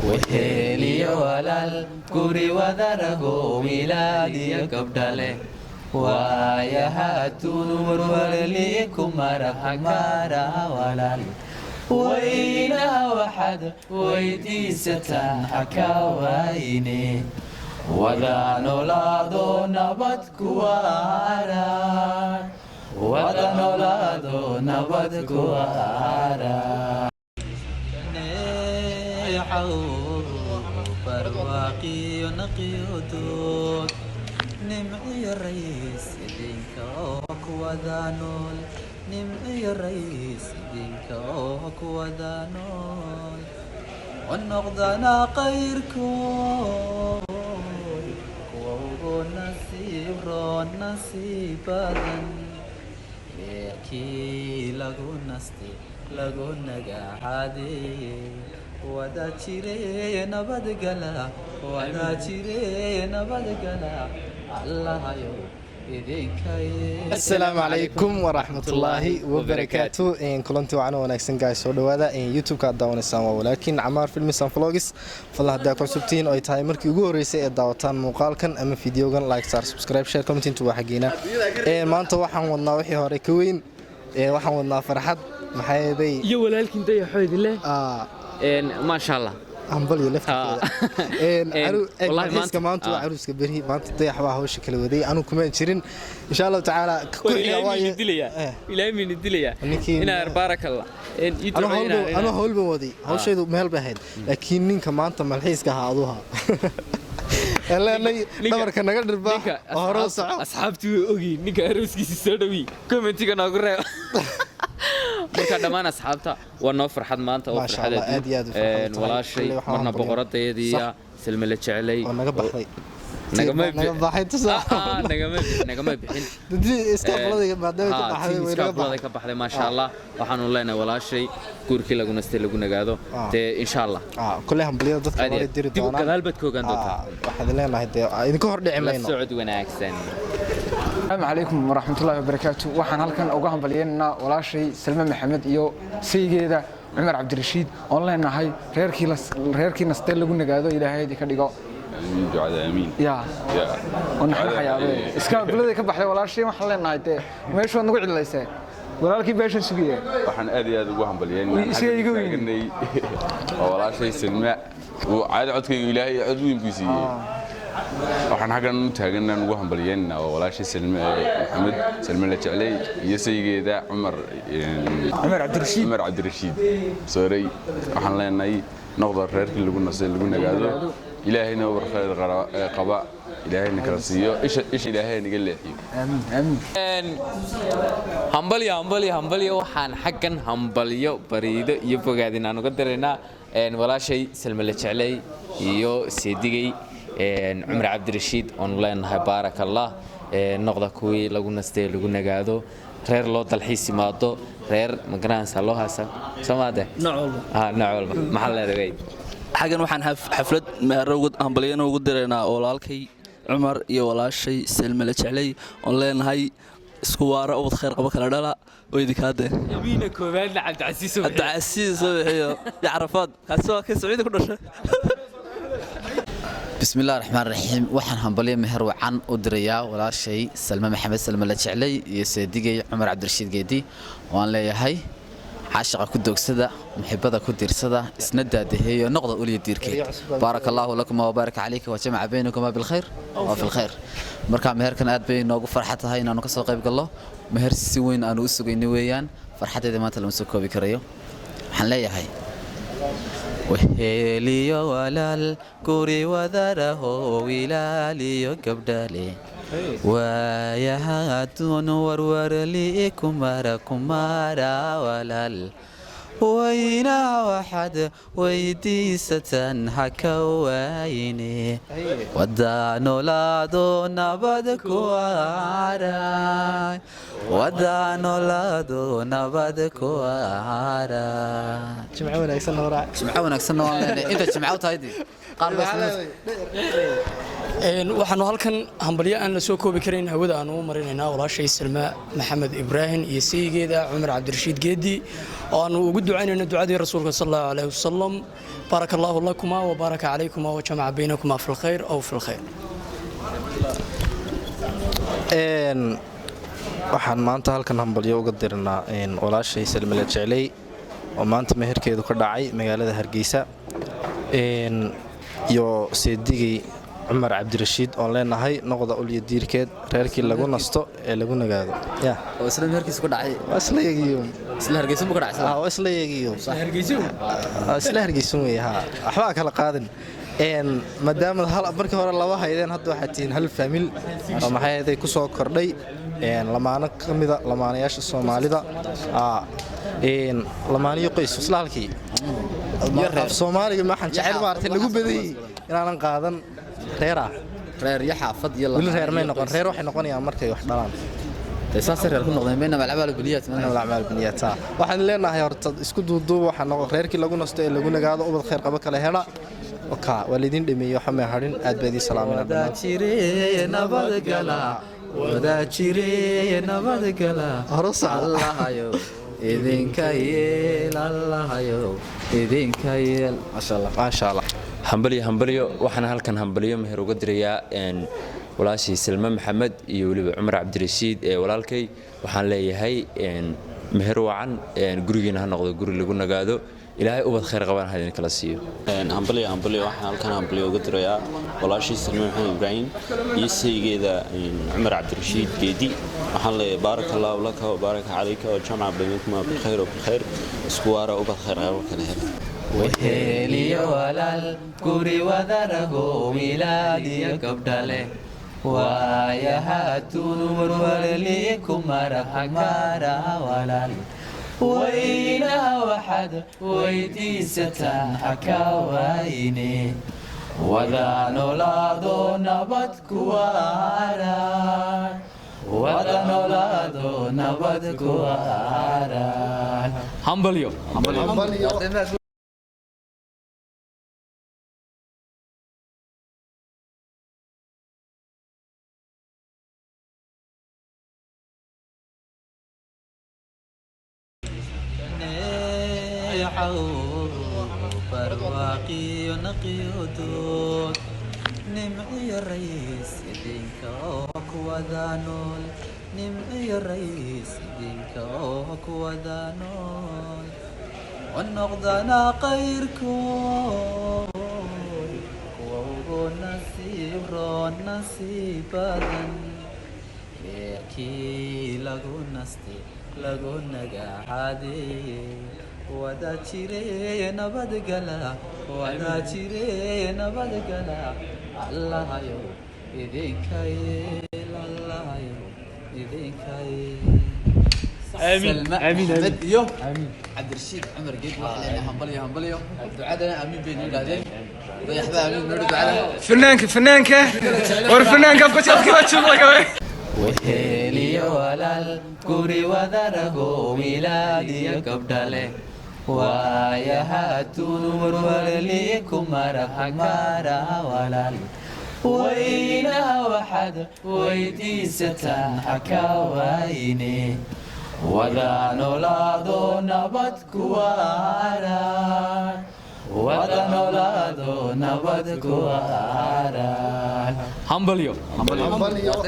Weheliyo walaal, guri wadarago, wilaaliyo gabdhale, waayaha adduun warwarli kumara kumara. Walaal, weynaha waxaad weydiisataan haka wayne, wada noolaado nabad kuwaara, wada noolaado nabad kuwaara. Neecaw barwaaqiyo naqiyodood, nimciyo rays idinka oo kuwada nool, nimciyo rays idinka oo kuwada nool, noqdana qayrkood kuwa ugu nasiib roon, nasiib badan, reerkii lagu nastay, lagu nagaxaadeye, wada jire nabadgala, wada jire nabadgala, Allahayow idinkaye. Asalaamu calaykum waraxmatullaahi wabarakaatu. Kulanti wacan wanaagsan guys, soo dhawaada. YouTube-ka aad daawanaysaan waa walaakin Camaar Films and Vlogs. Fadlan, haddaa ku cusubtihiin oo ay tahay markii ugu horreysay ee daawataan muuqaalkan ama videogan, like saar, subscribe, share, comment intu waa xaggeena. Maanta waxaan wadnaa wixii hore ka weyn. Waxaan wadnaa farxad, maxaa yeelay iyo walaalkiin Dayaxoodi leh, maasha Allah. Hambalyo laftirkeeda. Maanta maanta waa caruuska beri. Maanta Dayax baa hawsha kala waday, anu kuma jirin. Insha Allahu tacaala ku xiga waaye. Ilaahay mini dilayaa inaa baarakallah. Anu hawl baan waday, hawshaydu meel bay ahayd, laakiin ninka maanta malxiiska ahaa aduha leenay dhabarka naga dhirbaa oo hore u soco. Asxaabtii way ogiin ninka arooskiisa soo dhawiy, commentiga noogu reeb. Marka dhammaan asxaabta, waa noo farxad maanta oo Maasha farxad Allah, aad iyo aad u farxad tahay. Walaashay Kulley waxaan marna hambalyo. Boqoradayadiiya Salme la jecelay oo naga baxday. Nagama naga baxay tusaa. Nagama bixin. Dadii iskaafulada maadaama ka baxday, way naga iskaafulada baxday. Ka baxday, maasha Allah. Waxaanu leenahay walaashay, guurkii lagu nastay, lagu nagaado dee, insha Allah. Kulley hambalyada dadka Aad iyo loola aad. diri Dib doonaan. Gadaal baad ka ogaan doontaa. Waxaad leenahay dee idinka hor dhici La mayno. socod wanaagsan. Asalaamu calaykum waraxmatullaahi wabarakaatu. Waxaan halkan uga hambalyeynaynaa walaashay Salme Maxamed iyo saygeeda Cumar Cabdirashiid, oon leenahay reerkii nastee lagu nagaado Ilaahay idinka dhigo. Amiin, ducada amiin. Ya Ya. oo naxna xayaabe iskaabuladay ka baxday walaashay. Waxaan leenahay dee meeshu waad nagu cidlaysee, walaalkii beeshan sugaya. Waxaan aad iyo aad ugu hambalyeynaa Isaga iga weyn. Taaganay oo walaashay Silma uu caadi codkayga Ilaahay cod weyn buu siiyey. Waxaan xaggan u taaganaa ugu hambalyeynaa oo walaashay Silma Maxamed, Silma la jeclay, iyo saygeeda Cumar Cumar Cabdirashiid. Cumar Cabdirashiid soorey. Waxaan leenahay noqda reerkii lagu nasay, lagu nagaado, Ilaahayna war khayr qaba Ilaahayna kala siiyo, isha isha Ilaahay naga leexiyo. Aamiin, aamiin. Hambalyo, hambalyo, hambalyo. Waxaan xaggan hambalyo, bariido iyo bogaadin aan uga diraynaa walaashay Salme la jeclay iyo seedigay Cumar Cabdirashiid, oonu leenahay baarakallah, noqda kuwii lagu nastay, lagu nagaado, reer loo dalxiis yimaado, reer magaranaysa loo haasa soomaade. Nooc walba. Nooc walba maxaa leedahay? Xaggan waxaan xaflad meero ugu hambalyana ugu diraynaa walaalkay Cumar iyo walaashay Selme la jeclay, oon leenahay isku waara, ubad khayr qabo kala dhala oo idinkaade. Yamiina koowaadna Cabdicasiis oo bixiyo. Cabdicasiis oo bixiyo iyo Carafaad, kaasi waa kii Sacuudi ku dhashay. Bismi illahi raxmaan raxiim. Waxaan hambalyo meher wacan u dirayaa walaashay Salme Maxamed, Salme la jeclay, iyo seedigay Cumar Cabdirashiid Geedi, waan leeyahay caashaqa ku doogsada, muxibada ku diirsada, isna daadaheeyo, noqda uliya diirkeed. Baaraka allaahu lakuma wabaaraka calayka wajamaca baynakuma bilkhayr wa fi lkhayr. Marka meherkan aad bay noogu farxad tahay inaanu ka soo qayb gallo. Meher si weyn aanu u sugaynay weeyaan. Farxaddeeda maanta lama soo koobi karayo. Waxaan leeyahay: weheliyo walaal, guri wadaraho, wilaaliyo gabdhale, waayaha adduun warwarli kumara kumara. Walaal, weynaha waxaad weydiisataan haka waayine, wada noolaado nabad ku waara, wada noolaado nabad ku waara. Jimco wanaagsan hooraa. Jimco wanaagsanna waan leenahay inta jimco tahay dee. Qaar baa isla Waxaanu halkan hambalyo aan la soo koobi karayn hawada aanu u marinaynaa walaashay Salma Maxamed Ibraahim iyo sayigeeda Cumar Cabdirashiid Geedi, oo aanu ugu ducaynayno ducadii Rasuulka sal Allahu alayhi wasalam: baaraka allahu lakuma wa baaraka calaykuma wa jamaca baynakuma fi lkhayr aw fi lkhayr. Waxaan maanta halkan hambalyo uga dirnaa walaashay Salmala Jecley oo maanta meherkeedu ka dhacay magaalada Hargeysa, iyo seedigay Cumar Cabdirashiid, oon leenahay noqda ulyo diirkeed, reerkii lagu nasto ee lagu nagaado. Ya. Oo isla meherkiisa ku dhacay. Waa isla yagiyo. Isla Hargeysa buu ka dhacay. Waa isla yagiyo. Waa isla Hargeysa wey. Ha, waxbaa kala qaadin. Maadaama hal markii hore laba haydeen, hadda waxaad tihiin hal faamil oo maxay ahayday ku soo kordhay lamaano ka mida lamaanayaasha Soomaalida. Lamaaniyo qoys isla halkii af Soomaaliga maxaan jecel maartay lagu badayey inaanan qaadan reera. Reer iyo xaafad iyo weli reer may noqon. Reer waxay noqonayaan markay wax dhalaan. Saasay reer ku noqdeen, bayna alacmaal biniyaat. Alacmaal biniyaat. Waxaan leenahay horta isku duuduub, waxaa noqon reerkii lagu nasto ee lagu nagaado, ubad khayr qabo kale hela. Oka, waa laydin dhameeyey, waxa may hadhin. Aad baa idiin salaaminaa Wada dhammaan. Jire nabadgala, wada jire nabadgala. Hore u socda. Allahayow idinka yeel, Allahayow idinka yeel. Maasha Allah. Maasha Allah. Hambalyo, hambalyo! Waxaan halkan hambalyo meher uga dirayaa walaashii Salme Maxamed iyo weliba Cumar Cabdirashiid ee walaalkay. Waxaan leeyahay meher wacan, gurigiina ha noqdo guri lagu nagaado, Ilaahay ubad khayr qabaan ha idin kala siiyo. Hambalyo, hambalyo! Waxaan halkan hambalyo uga dirayaa walaashii Salme Maxamed Ibraahim iyo saygeeda Cumar Cabdirashiid Geedi. Waxaan leeyahay baaraka allahu laka wa baaraka calayka wa jamaca baynakuma bilkhayr wa bilkhayr. Isku waara, ubad khayr qabo kala hela. Weheliyo walaal, guri wadarago, wilaal iyo gabdha leh, waayahaatun warwarli kumara walaal weynaha waxaad weydiisataan haka wayne, wada noolaado nabad kuwaara, wada noolaado nabad kuwaara. Hambalyo. Hambalyo. Barwaaqiyo naqiyodood, nimciyo rays idinka oo kuwada nool, nimciyo rays idinka oo kuwada nool, wanoqdanaa qayrkood kuwa ugu nasiib roon, nasiib badan, reerkii lagu nastay lagu nagaxaadey, wada jire nabadgala, wada jire nabadgala. Allahayow idinka yeel, Allahayow idinka yeel. Salma Axmed iyo Cabdirashiid Cumar Geed waxaa leenahay hambalyo, hambalyo. Ducadana aamiin bay noo yidhaahdeen. Dayaxba aamiin noo yidhi ducada. Fanaanka, fanaanka, war fanaanka afka afka jooga gabe. Weheliyo walaal, guri wadarago, wilaal iyo gabdha leh, waayahaatun warwarli kumara kumara walaal weynaha waxaad weydiisataan haka wayne, wada noolaado nabad kuwaara, wada noolaado nabad kuwaara. Hambalyo. Hambalyo.